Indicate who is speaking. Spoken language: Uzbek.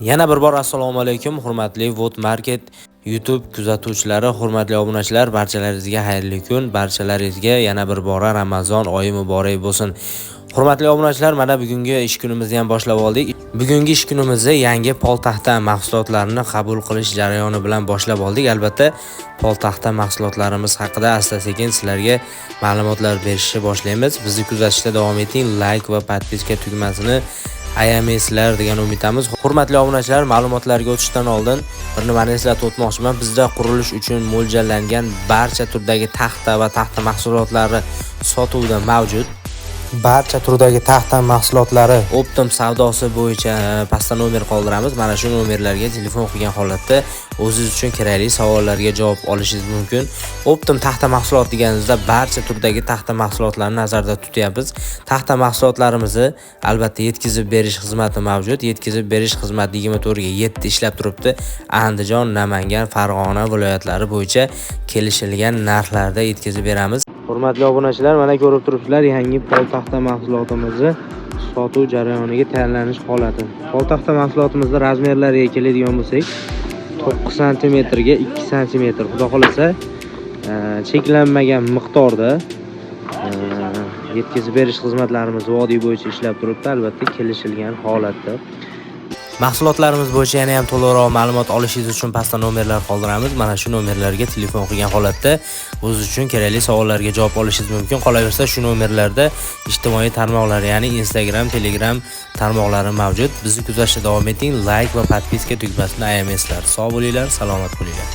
Speaker 1: Yana bir bor assalomu alaykum, hurmatli Vod Market YouTube kuzatuvchilari, hurmatli obunachilar, barchalaringizga xayrli kun, barchalaringizga yana bir bora Ramazon oyi muborak bo'lsin. Hurmatli obunachilar, mana bugungi ish kunimizni ham boshlab oldik. Bugungi ish kunimizni yangi poltaxta mahsulotlarini qabul qilish jarayoni bilan boshlab oldik. Albatta, poltaxta mahsulotlarimiz haqida asta-sekin sizlarga ma'lumotlar berishni boshlaymiz. Bizni kuzatishda davom eting, like va подписка tugmasini ayamaysizlar degan umiddamiz. Hurmatli obunachilar, ma'lumotlarga o'tishdan oldin bir nimani eslatib o'tmoqchiman. Bizda qurilish uchun mo'ljallangan barcha turdagi taxta va taxta mahsulotlari sotuvda mavjud.
Speaker 2: Barcha turdagi taxta mahsulotlari
Speaker 1: Оптом savdosi bo'yicha pastda nomer qoldiramiz. Mana shu nomerlarga telefon qilgan holatda o'zingiz uchun kerakli savollarga javob olishingiz mumkin. Оптом taxta mahsulot deganimizda barcha turdagi taxta mahsulotlarini nazarda tutyapmiz. Taxta mahsulotlarimizni albatta yetkazib berish xizmati mavjud. Yetkazib berish xizmati 24 ga 7 ishlab turibdi. Andijon, Namangan, Farg'ona viloyatlari bo'yicha kelishilgan narxlarda yetkazib beramiz. Hurmatli obunachilar, mana ko'rib turibsizlar yangi poltaxta mahsulotimizni sotuv jarayoniga tayyorlanish holati. Poltaxta mahsulotimizni razmerlariga keladigan bo'lsak, 9 santimetrga 2 santimetr. Xudo xolasa, cheklanmagan miqdorda yetkazib berish xizmatlarimiz vodiy bo'yicha ishlab turibdi, albatta kelishilgan holatda. Mahsulotlarimiz bo'yicha yana ham to'liqroq ma'lumot olishingiz uchun pastda nomerlar qoldiramiz. Mana shu nomerlarga telefon qilgan holatda o'zingiz uchun kerakli savollarga javob olishingiz mumkin. Qolaversa, shu nomerlarda ijtimoiy tarmoqlar, ya'ni Instagram, Telegram tarmoqlari mavjud. Bizni kuzatishda davom eting. Like va подписка tugmasini ayamaysizlar. Sog' bo'linglar, salomat bo'linglar.